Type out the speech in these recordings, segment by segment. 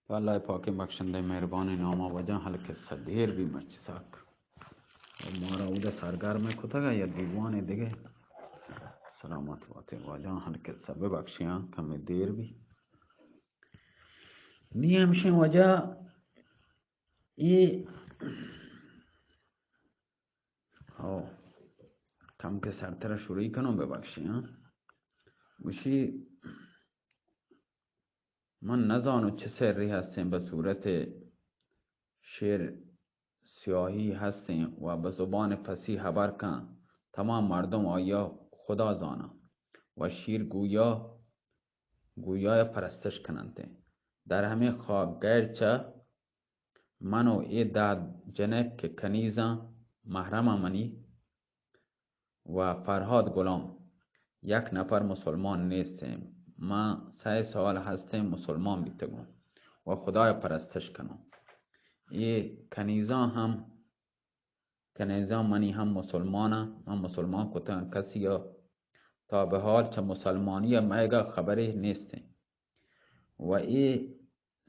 پہ اللہ پاکیں بخشندہ مہربانیں ناما۔ واجہ ہلکہ سدیر بی مرچی ساک۔ و مارا اودہ سرگرم کتگا یا دیوانے دگہ۔ سلامت باتے واجہ، ہلکہ سب بخشیاں، کمی دیر بی۔ نی ہمشیں واجہ ای، او، کم کہ سرتر شروعی کنوں، ببخشی، ہاں۔ گوشی، من نزانو چہ سرے ہستیں، بہ صورت شیر سیاہی ہستیں و بہ زبان پسی ہبر کن، تمام مردم آیا خدا زاناں و شیر گویا، گویا پرستش کننت۔ در ہمیں خاک گیر چہ من و اے دہ جنک کہ کنیزاں محرماں منی و فرہاد غلام، یک نفر مسلمان نیستیں۔ من سئے سال ہستیں مسلمان بیتگوں و خدای پرستش کنوں۔ اے کنیزاں ہم، کنیزاں منی ہم مسلماناں، من مسلمان کتگاں، کسی ء تا بہ حال چہ مسلمانی ء مئیگا خبرے نیستیں۔ و اے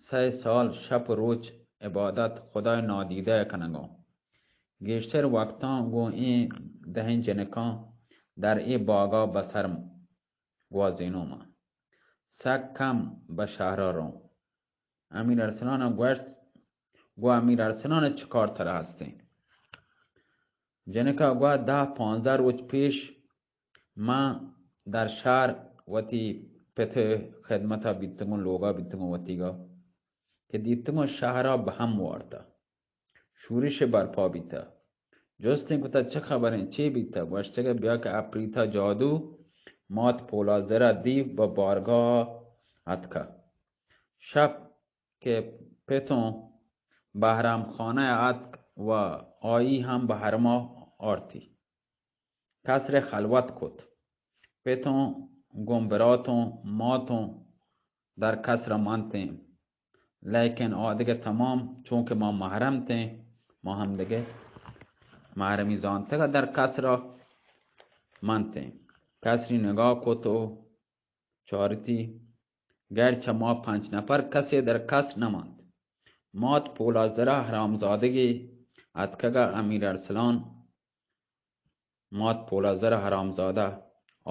سئے سال شپ و روچ عبادت خدای نادیدہ کنگاں۔ گیشتر وقتاں گوں اے دہیں جنکاں در اے باغا بسر گوازینوں من۔ سک کم بہ شہرا روں۔ امیر ارسلان گوشت، گو امیر ارسلان چہ کار ترا ہستیں؟ جنکا گو دہ پانزدہ روچ پیش من در شہر وتی پت ء خدمت ء بیتگوں، لوگ ء بیتگوں وتیگا کہ دیتگوں شہر ء بہ ہم وارتہ، شورش برپا بیتہ۔ جستیں کتہ چہ خبریں، چے بیتہ؟ گوشتگہ بیا کہ اپریتا جادو مات پولازرا دیو بہ بارگاہ اتکہ۔ شپ کہ پتوں بہ حرام خانہ ء اتک و آئی ہم بہ حرما آرتی۔ قصر خلوت کت۔ پتوں گوں براتوں ماتوں در قصر منتیں، لیکن آ دگہ تمام چونکہ ما محرم تیں، ما ہم دگہ محرمی زانتگا در قصر منتیں۔ قصری نگاہ کت و چارتی، گڑ چہ ما پنچ نفر کسے در قصر نہ منت۔ مات پولازرا حرامزادگی اتکگا امیر ارسلان، مات پولازرا حرامزادہ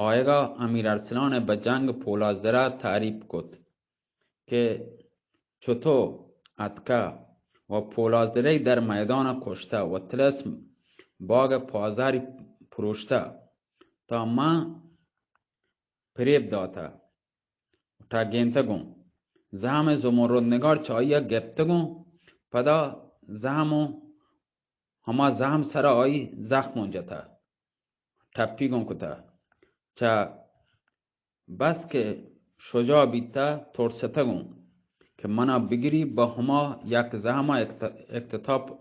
آیگا امیر ارسلان بہ جنگ پولازرا تعریف کت کہ چتو اتکہ و پولازرئی در میدان کشتہ و طلسم باغ پازاری پروشتہ تا من پریب داتہ، ٹگینتگوں۔ زہم زمرد نگار چہ آئی ء گپتگوں، پدا زہم و ہما زہم سرا آئی زخموں جتہ، ٹپیگوں کتہ۔ چہ بس کہ شجاع بیتہ، ترستگوں کہ منا بگری، بہ ہما یک زہما اکت-، اکتتاپ-،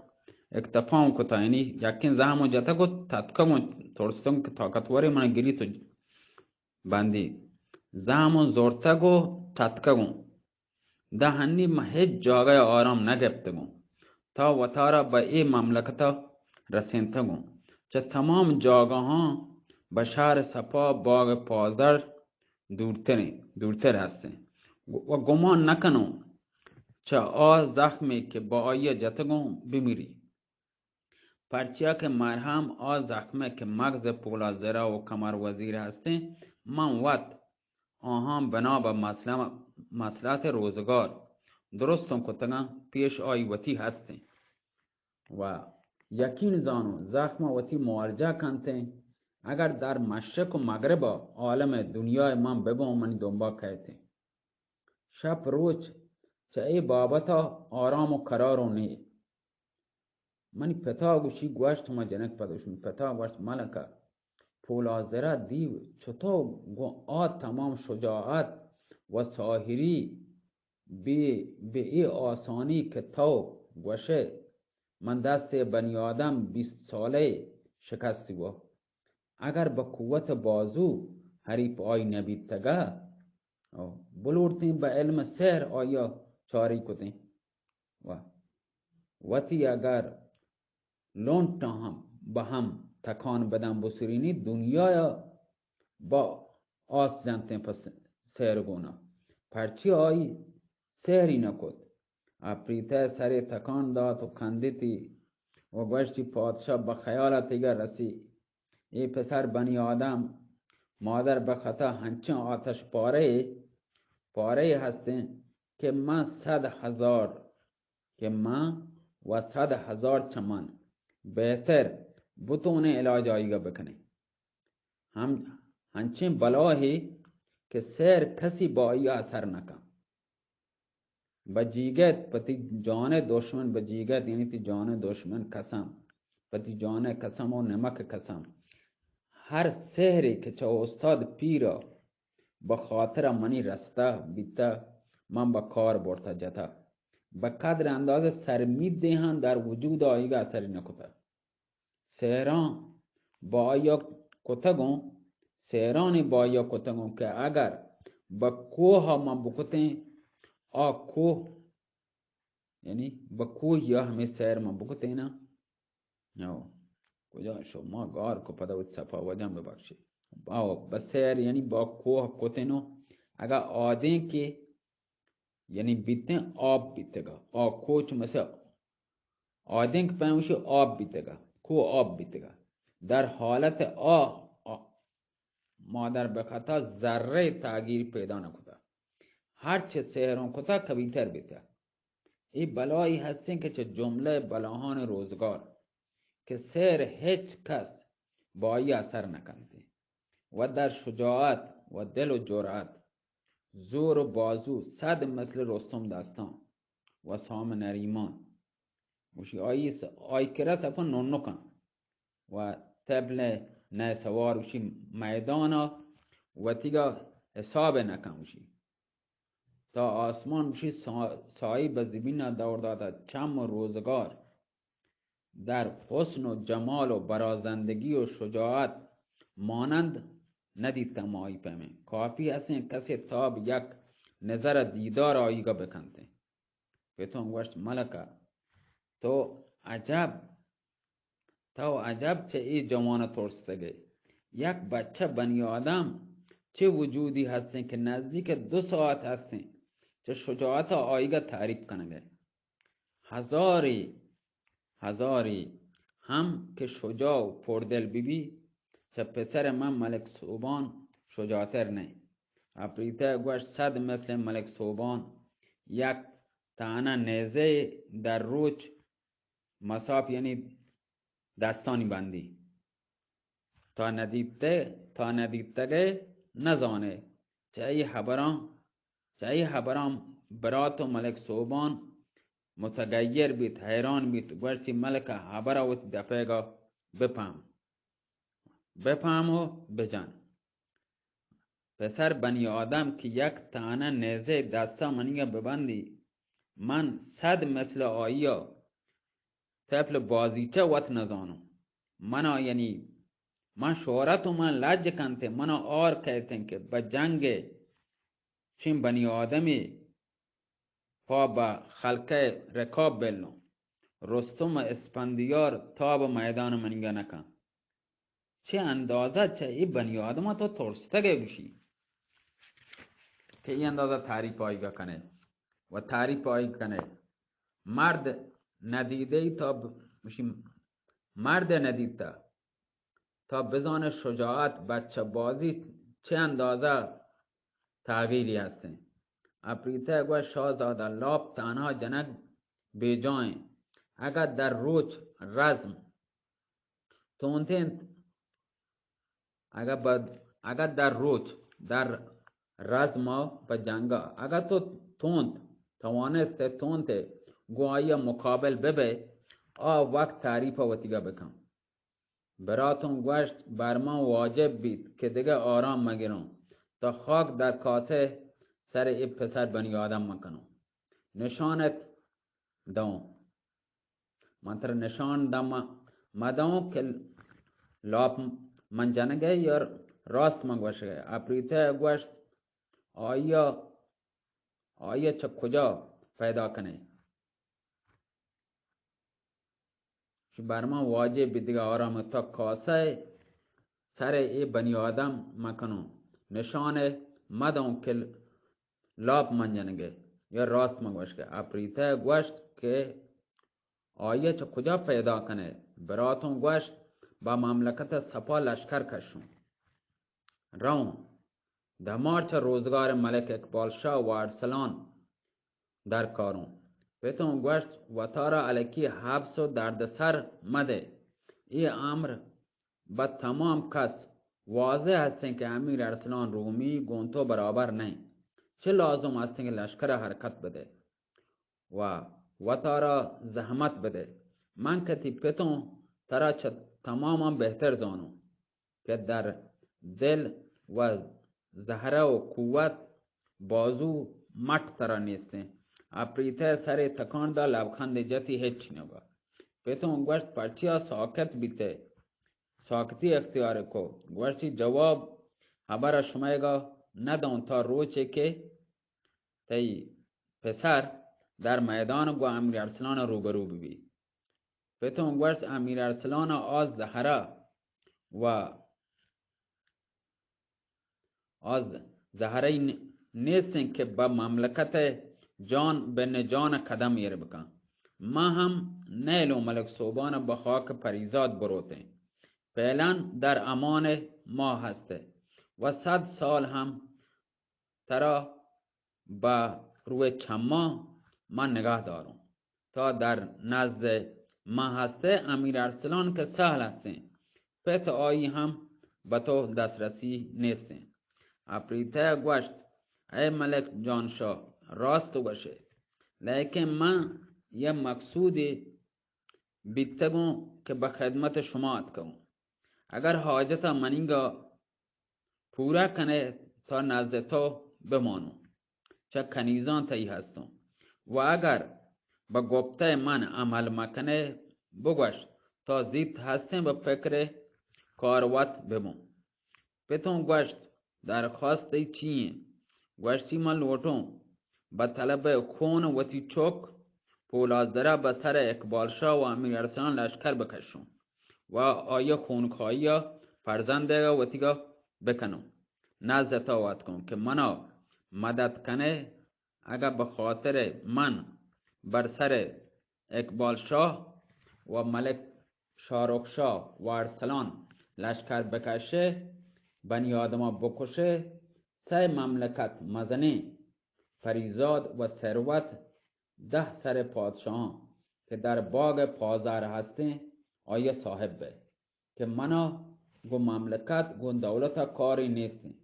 اکتفاؤں کتہ، یعنی یکیں زہموں جتگ و تتکگوں، ترستگوں کہ طاقتورے منا گری تو بندی۔ زہموں زرتگ و تتکگوں۔ دہ ہنی من ہچ جاگہ آرام نہ گپتگوں، تا وتارا بہ اے مملکتا رسینتگوں۔ چہ تمام جاگہاں بہ شہر صفا باغ پازر دورتریں، دورتر ہستیں و گمان نکنوں چہ آ زخمے کہ بہ آئی جتگوں بمیری۔ پرچیا کہ مرہم آ زخمے کہ مغز پولازرا و کمر وزیر ہستیں، من وت آہاں بنا بہ مسلم-، مصلحت روزگار درستوں کتگاں، پیش آئی وتی ہستیں و یقین زانوں زخم وتی معالجہ کنتیں۔ اگر در مشرق و مغرب عالم دنیا من ببوں، منی دنبا کئیتیں۔ شپ روچ چہ اے بابتا آرام و قراروں نی۔ منی پتا گوشی، گوشت، ہما جنک پدا گوشت، منی پتا گوشت، ملکہ، پولازرا دیو چتو گوں آ تمام شجاعت و ساحری بہ، بہ اے آسانی کہ تو گوشئے، من دست بنی آدم بیست سالہ شکستی و اگر بہ قوت بازو حریف آئی نبیتگا، او، بلوڑتیں بہ علم سحر آیا چاری کتیں۔ و وتی اگر لنٹاں ہم بہ ہم تکان بدن بسرینی، دنیا با آس جنتیں پہ سحر گونا۔ پرچی آئی سحری نہ کت۔ اپریتہ سرے تکان دات و کندتی و گوشتی، پادشاہ بہ خیال تیگا رسی، اے پسر بنی آدم مادر بہ خطا ہنچیں آتش پارے، پارے ہستیں کہ من صد ہزار، کہ من و صد ہزار چہ من بہتر بتونیں علاج آئیگا بکنیں۔ ہم ہنچیں بلاہے کہ سحر کسی با آئی اثر نہ کن۔ بہ جیگت پہ تی جان دشمن، بہ جیگت یعنی تی جان دشمن قسم، پہ تی جان قسم و نمک قسم۔ ہر سحرے کہ چہ استاد پیرا بہ خاطر منی رستہ بیتہ، من بہ کار برتہ جتہ، بہ قدر اندازہ سرمید دیہاں در وجود آئیگا اثر نکتہ۔ سحراں با آیا کتگوں، سحرانی با آیا کتگوں کہ اگر بہ کوہ من بکتیں، آ کوہ، یعنی بہ کوہ یا ہمیں سحر من بکتیں نا۔ او، کجا شو؟ ما گار کو پدا وت صفا وجہ ببخشی۔ او، بہ سحر یعنی با کوہ کتنو، اگا آدیں کہ یعنی بیتیں آب بیتگا۔ آ کوچ مثل آدینک پہ اوشی آب بیتگا، کو آب بیتگا۔ در حالت آ، آ، مادر بہ خطا ذرہ تغییر پیدا نکتا۔ ہر چہ سحروں کتا کبیتر بیتا۔ اے بلائی ہستیں کہ چہ جملہ بلاہان روزگار کہ سحر ہچ کس بائی اثر نکنتے۔ و در شجاعت و دل و جرأت، زور و بازو صد مثل رستم دستان و سام نریمان۔ گوشی آئی س-، آئی کرا سپا ننکان و طبل نئے سوار گوشی میدانا وتیگا حساب نکن گوشی۔ تا آسمان گوشی سا-، سائی بہ زمینا دور داتا، چم و روزگار در حسن و جمال و برازندگی و شجاعت مانند ندیتم آئی پیمیں۔ کافی ہستیں کسے تاب یک نظر دیدار آئیگا بکنتیں۔ پتوں گوشت، ملکہ، تو عجب، تو عجب چہ اے جوان ترستگے۔ یک بچہ بنی آدم چہ وجودی ہستیں کہ نزدیک دو ساعت ہستیں چہ شجاعت آئیگا تعریف کنگے۔ ہزارے، ہزارے ہم کہ شجاع و پردل ببی، چہ پسر من ملک سوبان شجاعتر نئے۔ اپریتہ گوشت، صد مثل ملک سوبان، یک تانہ نیزہ در روچ مساپ یعنی دستانی بندی۔ تا ندیتہ، تا ندیتگئے نزانئے۔ چہ اے ہبراں، چہ اے ہبراں برات و ملک سوبان متغیر بیت، حیران بیت، گوشتی، ملکہ، ہبرا وتی دپیگا بپہم، بپہم و بجن۔ پسر بنی آدم کہ یک تانہ نیزہ دستا منیگا ببندی، من صد مثل آئیا طفل بازیچہ وت نزانوں۔ منا یعنی من شہرت و من لج کنتے، منا آر کہتیں کہ بہ جنگ چین بنی آدمی پا بہ خلقہ رکاب بلوں۔ رستم اسپندیار تاب میدان منیگا نکن۔ چہ اندازہ چہ اے بنی آدما تو ترستگے گوشی کہ اے اندازہ تعریف آئیگا کنے و تعریف آئی کنے۔ مرد ندیدہ ای تا ب-، گوشی مرد ندیتہ تا بزانے شجاعت، بچہ بازی چہ اندازہ تغییری ہستیں۔ اپریتہ گوشت، شاہزادہ، لاپ تنہا جنگ بیجائیں۔ اگہ در روچ رزم تونتیں، اگہ بد-، اگہ در روچ در رزما پہ جنگا، اگہ تو تونت توانست تونت گوں آئیا مقابل ببئے، آ وقت تعریفا وتیگا بکن۔ براتوں گوشت، بر من واجب بیت کہ دگہ آرام مگروں، تا خاک در کاسہ سر اے پسر بنی آدم مکنوں۔ نشانت دوں۔ من ترا نشان دم مدوں کہ لاپ من جنگئے یا راست من گوشگئے۔ اپریتہ گوشت، آئیا، آئیا چہ کجا پیدا کنئے؟ چہ بر من واجہ بیت دگہ آرام، تا کاسہ سر اے بنی آدم مکنوں، نشان مدوں کہ لاپ من جنگئے۔ یا راست من گوشت کہ اپریتہ گوشت کہ آئی ءَ چہ کجا پیدا کنے؟ براتوں گوشت، با مملکت ءِ سپا لشکر کشوں۔ روں، دمار چہ روزگار ملک اقبال شاہ و ارسلان درکاروں۔ پتوں گوشت، وتارا الکی حبس و دردسر مدے۔ اے امر بہ تمام کس واضح ہستیں کہ امیر ارسلان رومی گوں تو برابر نئیں۔ چہ لازم ہستیں کہ لشکر ءَ حرکت بدے و وتارا زحمت بدے۔ من کہ تئی پتوں، ترا چہ تماماں بہتر زانوں کہ در دل و زہرہ و قوت بازو مٹ ترا نیستیں۔ اپریتہ سرے تکان دا، لبخندے جتی، ہچی نگا۔ پتوں گوشت، پرچیا ساکت بیتے؟ ساکتی اختیار کو۔ گوشتی، جواب ہبر شمئیگا نداں تا روچے کہ تئی پسر در میدان گو امیر ارسلان روبرو ببی۔ پتوں گوشت، امیر ارسلان آ زہرہ و آ زہرہ ن-، نیستیں کہ بہ مملکت جان بن جان قدم ایر بکن۔ ما ہم نیلوں ملک سوبان بہ خاک پریزاد بروتیں۔ فعلاً در امان ما ہستے و صد سال ہم ترا بہ روئے چماں من نگاہ داروں۔ تا در نزد من ہستے امیر ارسلان کہ سہل ہستیں، پت آئی ہم بہ تو دسترسی نیستیں۔ اپریتہ گوشت، اے ملک جانشاہ، راست گوشے، لیکن من یہ مقصودی بیتگوں کہ بہ خدمت شما اتکگوں۔ اگر حاجت منیگا پورا کنے تا نزد تو بمانوں، چہ کنیزاں تئی ہستوں۔ و اگر بہ گپتہ من عمل مکنے، بگوش، تا زیت ہستیں بہ فکر کار وت ببوں۔ پتوں گوشت، درخواست تئی چی ایں؟ گوشتی، من لوٹوں بہ طلب خون وتی چک پولاد زرہ بہ سر اقبال شاہ و امیر ارسلان لشکر بکشوں و آئی خونخواہی فرزندگ وتیگا بکنوں۔ نزد تو آتکوں کہ منا مدد کنے، اگہ بہ خاطر من بر سر اقبال شاہ و ملک شاہ رخ شاہ و ارسلان لشکر بکشے، بنی آدما بکشے، سئے مملکت مزنیں پریزاد و ثروت، دہ سر پادشاہاں کہ در باغ پازار ہستیں، آئی صاحب بئے۔ کہ منا گوں مملکت گوں دولت ء کارے نیست انت،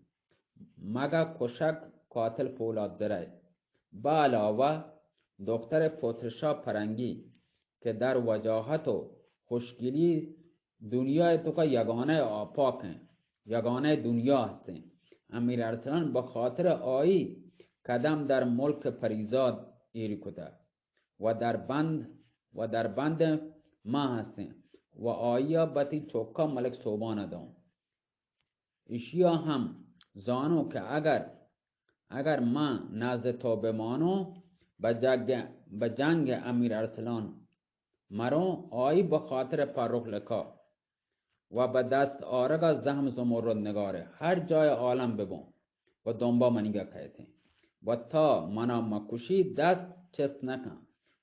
مگہ کشگ قاتل پولاد زرہ ء۔ بہ علاوہ دختر پترشا پرنگی کہ در وجاہت و خوشگلی دنیا ء توکا یگانہ آپاک انت، یگانہ دنیا ہست انت۔ امیر ارسلان بہ خاطر آئی قدم در ملک پریزاد ایر کتہ۔ و در بند، و در بند ما ہستیں و آئیا بتی چوکا ملک سوبانا دوں۔ اشیا ہم زانو کہ اگر، اگر ما نزد تو بمانوں، بہ جگ، بہ جنگ امیر ارسلان مروں، آئی بہ خاطر فرخ لقا و بہ دست آرگا زہم زمرد نگارے ہر جای عالم ببوں و دمبا منیگا کئیتیں و تا منا مکشی دست چست نکن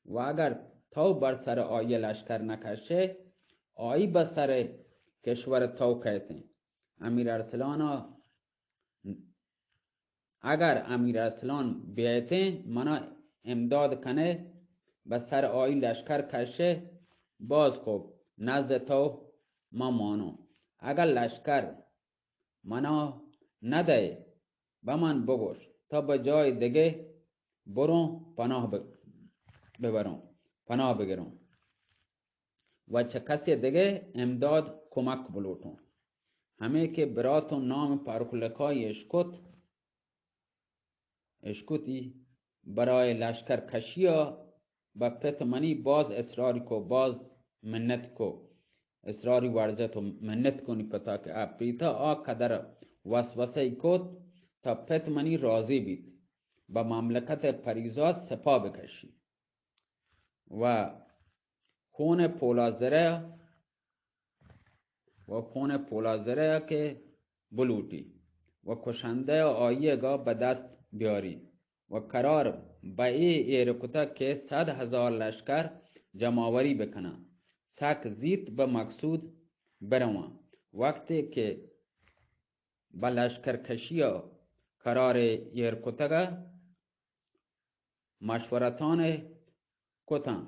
و اگر تو بر سر آئی لشکر نکشے، آئی بہ سر کشور تو کئیتیں۔ امیر ارسلانا اگر امیر ارسلان بیایتیں، منا امداد کنے، بہ سر آئی لشکر کشے، باز خوب، نزد تو ما مانوں۔ اگر لشکر منا ندئے، بہ من بگوش، تا بہ جای دگہ بروں پناہ ب-، ببروں، پناہ بگروں۔ و چہ کسے دگہ امداد کمک بلوٹوں۔ ہمے کہ براتوں نام پارکلکائی اشکت، اشکتی برای لشکر کشیا بہ پت منی باز اصراری کو، باز منت کو، اصراری ورزت و منت کنی پتا کہ آ پریتا آ قدر وسوسہ ای کت تا پت منی راضی بیت، بہ مملکت پریزاد سپا بکشی۔ و خون پولازرہ، و خون پولازرہ کہ بلوٹی و کشندہ آئیگا بہ دست بیاری و قرار بہ اے ایر کتگ کہ صد ہزار لشکر جماوری بکناں، سک زیت بہ مقصود برواں۔ وقتے کہ بہ لشکر کشی ءَ قرار ایر کتگ ءَ مشورتان کتاں۔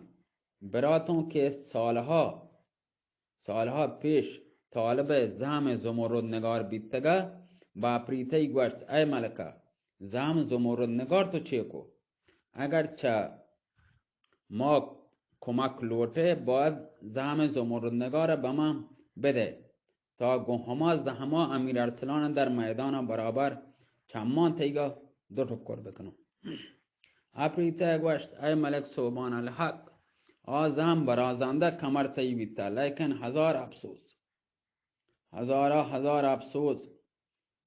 براتوں کہ سالہا، سالہا پیش طالب زہم زمرد نگار بیتگ ءَ بہ اپریتئی گوشت، اے ملکہ، زہم زمرد نگار تو چے کو؟ اگر چہ ما کمک لوٹے، باید زہم زمرد نگار بہ من بدے۔ تا گوں ہما زہما امیر ارسلان در میدان برابر چمان تئیگا دو ٹکر بکنوں۔ اپریتہ گوشت، اے ملک سوبان الحق، آ زہم برازندہ کمر تئی بیتا، لیکن ہزار افسوس، ہزارا ہزار افسوس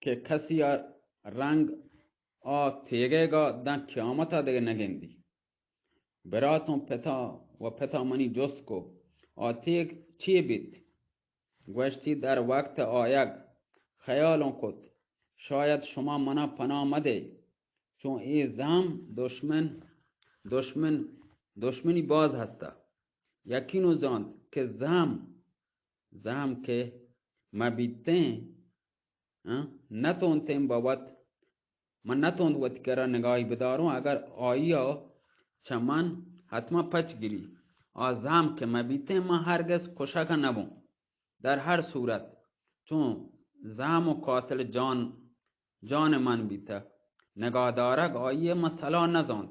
کہ کسی ءَ رنگ آ تیگیگا داں قیامتا دگہ نگندی۔ براتوں پتا و پتا منی جست کو، آ تیگ چی بیت؟ گوشتی، در وقت آیگ خیالوں کت، شاید شما منا پناہ مدے، چون اے زہم دشمن، دشمن، دشمنی باز ہستا۔ یقینو زانت کہ زہم، زہم کہ مبیتیں، آں، نتونتیں بہ وت، من نتونت وتی کرا نگاہی بداروں، اگر آئی ءَ چہ من حتما پچ گری۔ آ زہم کہ مبیتیں، من ہرگز کشگ نبوں۔ در ہر صورت، چون زہم و قاتل جان، جان من بیتہ، نگاہ دارگ آئی ءَ من صلاح نزانت۔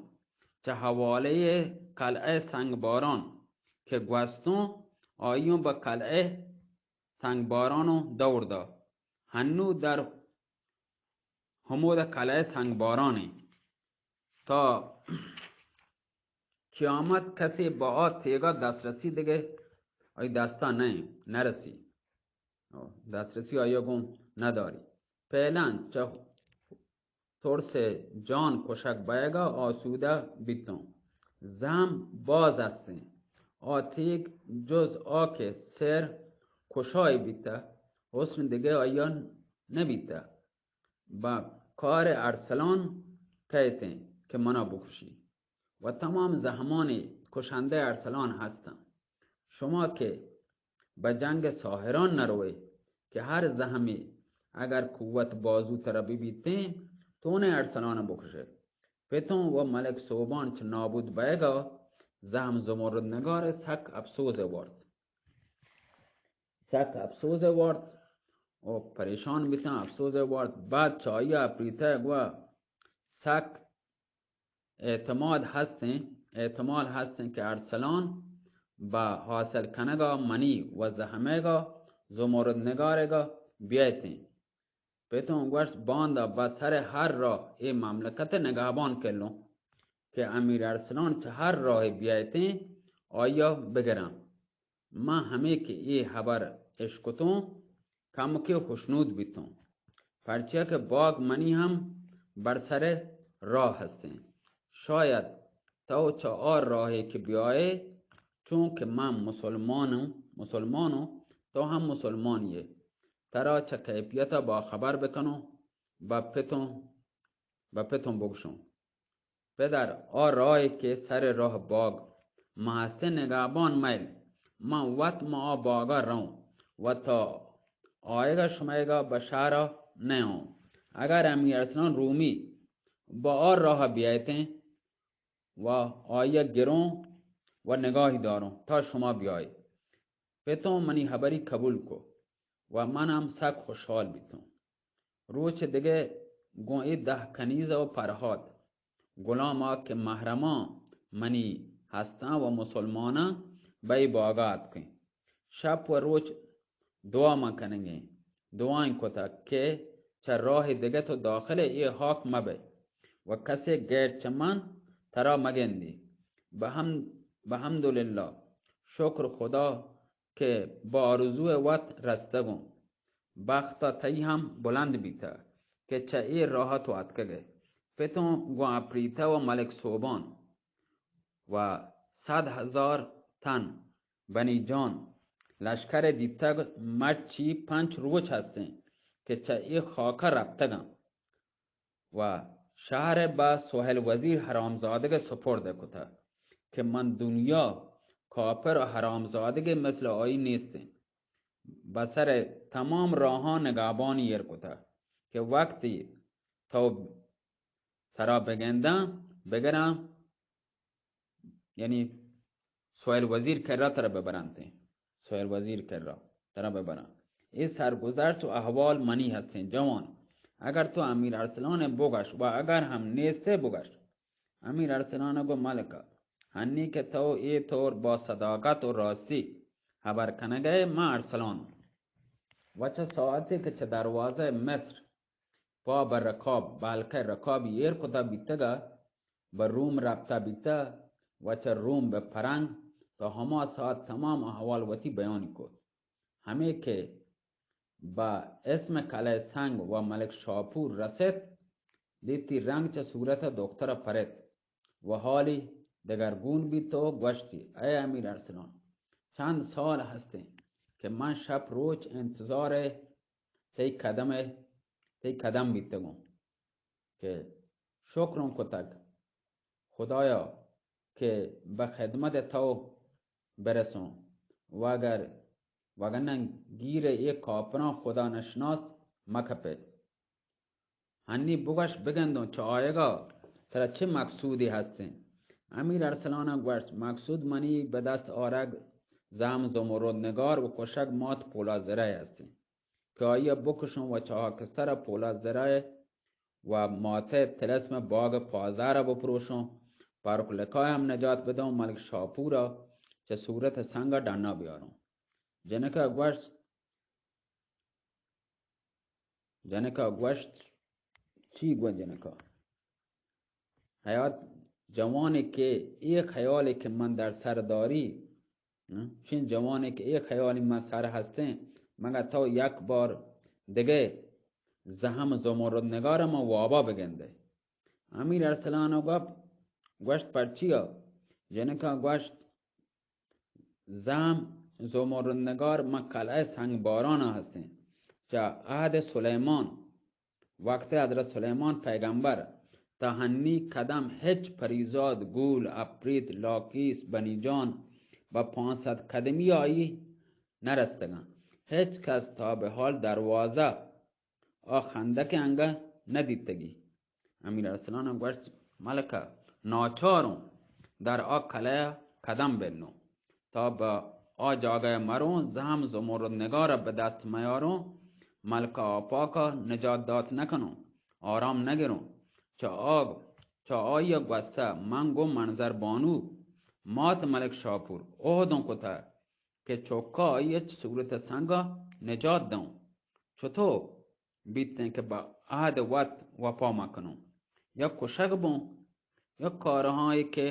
چہ حوالہ قلعہ سنگ باران کہ گوستوں، آئیوں بہ قلعہ سنگ بارانوں دور دا۔ ہنو در ہمود قلعہ سنگ باران ایں۔ تا قیامت کسے بہ آ تیگا دسترسی دگہ آئی دستا نہ، نرسی۔ دسترسی آئی گوں نداری۔ فعلاً چہ ترس جان کشگ بئیگا آسودہ بیتوں۔ زہم باز ہستیں۔ آ تیگ جز آ کہ سر کشائی بیتہ، حسن دگہ آئی نہ بیتہ۔ بہ کار ارسلان کئیتیں کہ منا بکشی۔ و تمام زہمانی کشندہ ارسلان ہستاں۔ شما کہ بہ جنگ ساحران نروئے کہ ہر زہمی اگر قوت بازو ترا ببیتیں، تونے ارسلان بکشے۔ پتوں و ملک سوبان چہ نابود بئیگا زہم زمرد نگار سک افسوز وارت۔ سک افسوز وارت و پریشان بیتاں، افسوز وارت۔ بعد چہ آئی ءَ اپریتگ و سک احتمال ہستیں، احتمال ہستیں کہ ارسلان بہ حاصل کنگا منی و زہمیگا زمرد نگارگا بیایتیں۔ پتوں گوشت، باندا بہ سر ہر راہ اے مملکت نگہبان کلوں کہ امیر ارسلان چہ ہر راہ بیایتیں آئیا بگراں۔ من ہمے کہ اے ہبر اشکتوں، کمکے خوشنود بیتوں، پرچیا کہ باگ منی ہم بر سر راہ ہستیں۔ شاید تو چہ آ راہے کہ بیائے، چونکہ من مسلمانوں، مسلمانوں، تو ہم مسلمانی ئے، ترا چہ کیفیتا باخبر بکنوں، بہ پتوں، بہ پتوں بگشوں۔ پدر، آ راہے کہ سر راہ باگ من ہستیں نگہبان مئیل، من وت ماں آ باگا روں و تا آیگا شمئیگا بہ شہرا نیاؤں۔ اگر امیر ارسلان رومی بہ آ راہ بیایتیں و آئیا گروں و نگاہی داروں تا شما بیائے۔ پتوں منی ہبری قبول کو و من ہم سک خوشحال بیتوں۔ روچ دگہ گوں اے دہ کنیز و پرہاد غلام ءَ کہ محرماں منی ہستاں و مسلماناں بہ اے باگا اتکیں۔ شپ و روچ دعا ما کنگیں۔ دعائیں کتگ کہ چہ راہ دگہ تو داخل اے ہاک مبئے و کسے غیر چہ من ترا مگندی۔ بحمد، بحمدللہ، شکر خدا کہ بہ آرزوئے وت رستگوں۔ بخت ءَ تئی ہم بلند بیتہ کہ چہ اے راہ ءَ تو اتکگ ئے۔ پتوں گوں اپریتہ و ملک سوبان و صد ہزار تن بنی جان لشکر ءَ دیتگ، مرچی پنچ روچ ہستیں کہ چہ اے خاک ءَ رپتگ انت و شہر ءَ بہ سہیل وزیر حرامزادگ ءَ سپرد کتہ کہ من دنیا کافر و حرامزادگے مثل آئی نیستیں۔ بہ سر تمام راہاں نگہبانی ایر کتہ کہ وقتی تو ترا بگنداں، بگراں، یعنی سہیل وزیر کرا ترا ببرنتیں، سہیل وزیر کرا ترا ببراں۔ اے سرگذشت و احوال منی ہستیں جوان۔ اگر تو امیر ارسلان ءَ بگش و اگر ہم نیست ءَ بگش۔ امیر ارسلان ءَ گو ملکہ، ہنی کہ تو اے طور با صداقت و راستی ہبر کنگ ءَ ئے، من ارسلان آں۔ و چہ ساعتے کہ چہ دروازہ مصر پا بہ رکاب، بلکہ رکابی ایر کتہ بیتگ ءَ بہ روم رپتہ بیتہ و چہ روم بہ پرنگ، تا ہما ساعت تمام احوال وتی بیانی کت۔ ہمے کہ بہ اسم کلہ سنگ و ملک شاپور رست، دیتی رنگ چہ صورت دختر پرت و حالی دگرگون بیت و گوشتی، اے امیر ارسلان، چند سال ہستیں کہ من شپ روچ انتظار تئی قدم، تئی قدم بیتگوں کہ شکروں کتگ خدایا کہ بہ خدمت تو برسوں، وگر وگرنہ گیر اے کافراں خدا نشناس مکپے۔ ہنی بگش بگندوں چہ آیگا ترا چہ مقصودی ہستیں؟ امیر ارسلان ءَ گوشت، مقصود منی بہ دست آرگ زہم زمرد نگار و کشگ مات پولاد زرہ ہستیں کہ آئی ءَ بکشوں و چہ ہاکستر ءَ پولاد زرہ و مات ءِ طلسم باگ پازار ءَ بپروشوں، پارک لقا ءَ ہم نجات بدوں، ملک شاپور ءَ چہ صورت سنگ ءَ ڈنا بیاروں۔ جنک ءَ گوشت، جنک ءَ گوشت، چی گوں جنک ءَ؟ حیات جوانے کہ اے خیالے کہ من در سر داری، ہم؟ چین جوانے کہ اے خیالی من سر ہستیں، مگہ تو یک بار دگہ زہم زمرد نگار ءَ من وابا بگندے۔ امیر ارسلان ءَ گپ گوشت، پرچیا؟ جنک ءَ گوشت، زہم زمرد نگار من قلعہ سنگ باران ءَ ہستیں۔ چہ عہد سلیمان، وقت حضرت سلیمان پیغمبر، تا ہنی قدم ہچ پریزاد، گول، اپریت، لاکیس، بنی جان بہ پانصد قدمی آئی نہ رستگاں۔ ہچ کس تا بہ حال دروازہ آ خندق انگہ نہ دیتگی۔ امیر ارسلان ءَ گوشت، ملکہ، ناچاروں در آ قلعہ قدم بنوں، تا بہ آ جاگہ مروں، زہم زمرد نگار ءَ بہ دست میاروں، ملکہ آپاک ءَ نجات دات نکنوں، آرام نگروں۔ چہ آ، چہ آئی ءَ گوستہ من گوں منظر بانو مات ملک شاپور عہدوں کتہ کہ چوکا آئی ءَ چہ صورت سنگا نجات دوں۔ چتو بیتیں کہ بہ عہد وت وپا مکنوں؟ یا کشگ بوں، یا کارہاں کہ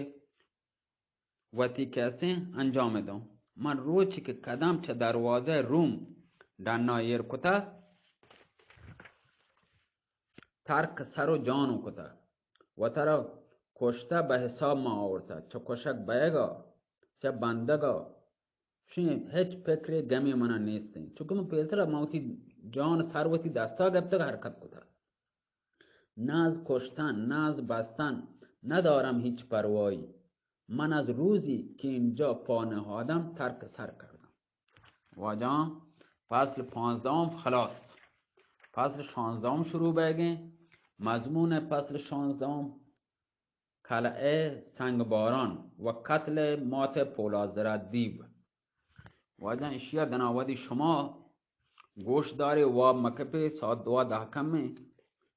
وتی کسیں انجام دوں۔ من روچی کہ قدم چہ دروازہ روم ڈنا ایر کتہ، ترک سر و جانوں کتہ، وترا کشتہ بہ حساب ما آورتہ، چہ کشگ بئیگا، چہ بندگا، شین ہچ پکرے گمے منا نیستیں۔ چونکہ من پیسرا من وتی جان سر وتی دستا گپتگ حرکت کتہ۔ نہ از کشتن، نہ از بستن ندارم هیچ پروایی. من از روزی که اینجا پا نهادم ترک سر کردم. واجان، فصل پانزدهم خلاص. فصل شانزدهم شروع بیگیں. مضمون فصل شانزدهم، کلعه سنگباران و قتل مات پولادزره دیو. واجان، اشیا دناودی شما گوش داری، واب مکپی، ساعت دو دہ کمیں.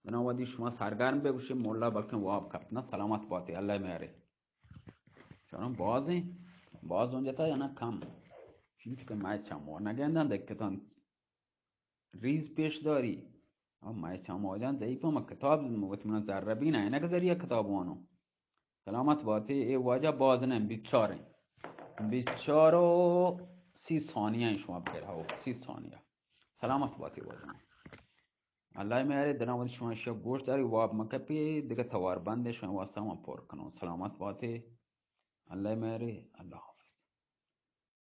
دناودی شما سرگرم بے، گوشی مولا بلکن واب کپت. نه، سلامت باتی، الله میاره. چون بازیں، باز اونجا تا یا نه کم. چیز که مای چمو نگندن دکتان ریز پیش داری. او مای چمو جان ضعیف، ما کتاب وقت من ذره بین، عینک ذریعہ کتاب وانو. سلامت باتی، اے واجہ باز نه، بیچاریں. بیچارو سی ثانیہ شما بگر، هو، سی ثانیہ. سلامت باتی واجہ. الله میاره، دناودی شما اشیا گوش داری، واب مکپی، دیگه توار بند شما واسطه ما پر کنو. سلامت باتی. الله میاره، الله.